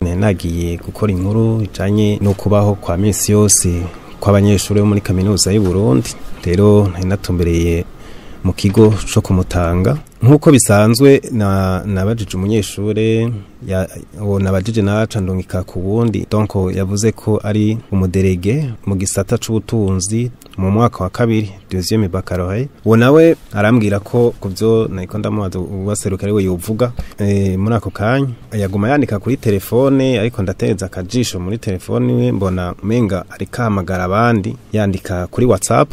Nagiye gukora inkuru ijanye no kubaho kwa misi yose kw'abanyeshuri bo muri kaminuza y'u Burundi. Rero nari natumbereye mu kigo co kumutanga nkuko bisanzwe na nabajije umunyeshure nabajije naca ndungika ku wundi, donc yavuze ko ari umuderege mu gisata c'ubutunzi mu mwaka wa kabiri deuxième baccalauréat. Uwo nawe arambwira ko kuvyo nariko ndamubaza uwaseruka ariwe yovuga. Muri ako kanya yaguma yandika kuri telefone, ariko ndatereza akajisho muri telefone iwe mbona umenga ariko ahamagara abandi yandika kuri WhatsApp.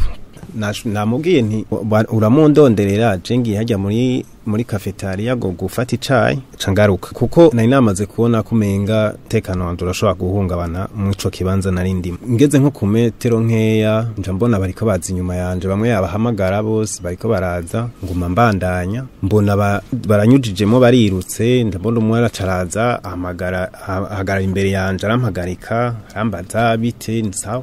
Namubwiye nti uramundonderera je ngiye hajya muri cafetaria go gufata icayi cangaruka, kuko nari namaze kubona kumenga tekano wanje urashobora guhungabana muco kibanza nari ndimo. Ngeze nko ku metero nkeya nja mbona bariko baza inyuma yanje, bamwe yabahamagara bose bariko baraza, nguma mbandanya mbona baranyujijemo barirutse. Ndabona umwe aracaraza ahamagara, ahagarara imbere yanje arampagarika, arambaza bite nsawa,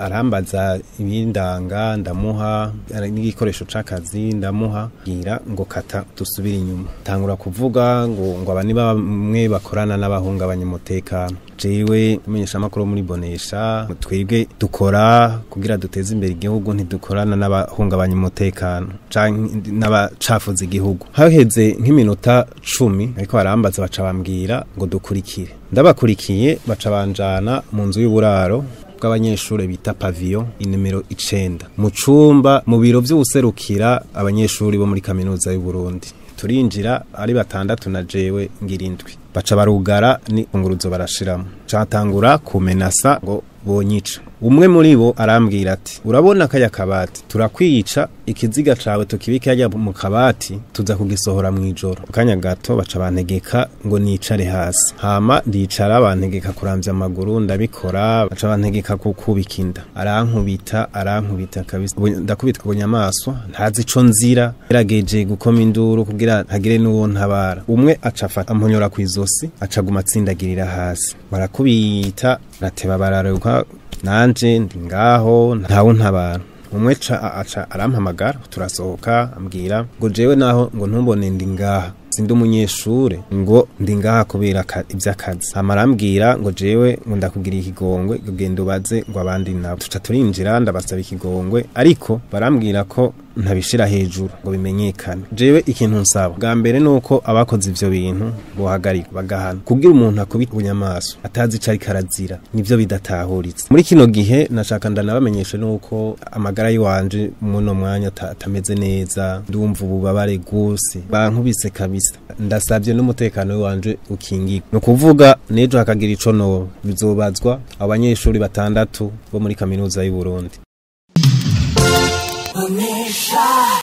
arambaza ibindanga ndamuha n'igikoresho c'akazi ndamuha, ngira ngo kata dusubira inyuma. Tangura kuvuga ngo aba ni bamwe bakorana n'abahungabanya umutekano. Jewe menyesha makuru muri Bonesha, twebwe dukora kugira duteze imbere igihugu, ntidukorana n'abahungabanya umutekano canke n'abacafuza igihugu. Haheze nk'iminota 10 ariko barambaza baca bambwira ngo dukurikire. Ndabakurikiye baca banjana mu nzu y'uburaro bw'abanyeshure bita pavillon inimero 9, mu cumba mu biro vy'userukira abanyeshuri bo muri kaminuza y'u Burundi. Turinjira ari batandatu na jewe ngirindwi, baca barugara ni unguruzo barashiramo, catangura kumenasa ngo bonyica. Umwe muri bo arambwira ati urabona kaya kabati turakwica, ikiziga cawe tukibika hajya mu kabati tuza kugisohora mu ijoro. Kanya gato baca bantegeka ngo nicare hasi, hama ndicara bantegeka kuramvya amaguru ndabikora, baca bantegeka kukubika inda, arankubita kabisa, ndakubitwa bunyamaswa ntazi ico nzira, gerageje gukoma induru kugira hagire n'uwo ntabara. Umwe aca afata amponyora kw'izosi acaguma atsindagirira hasi, barakubita rateba bararuka, nanje ndi ngaho ntawe ntabara. Umwe aca arampamagara turasohoka, ambwira ngo jewe naho ngo ntumbone ndi ngaha sindi umunyeshure, ngo ndi ngaha kubera ivy'akazi. Amarambwira ngo jewe ngo ndakugira ikigongwe ugenda ubaze ngo abandi nabo. Tuca turinjira ndabasaba ikigongwe, ariko barambwira ko ntabishira hejuru ngo bimenyekane. Jewe ikintu nsaba bwa mbere nuko abakoze ivyo bintu bohagarika bagahana, kugira umuntu akubita ubunyamaso atazi ico ariko arazira nivyo bidatahuritse. Muri kino gihe nashaka ndanabamenyeshe nuko amagara yiwanje muno mwanya atameze neza, ndumva ububabare gose bankubise kabisa. Ndasabye n'umutekano wanje ukingirwe, no kuvuga nejo hakagira ico no bizobazwa abanyeshuri batandatu bo muri kaminuza y'u Burundi.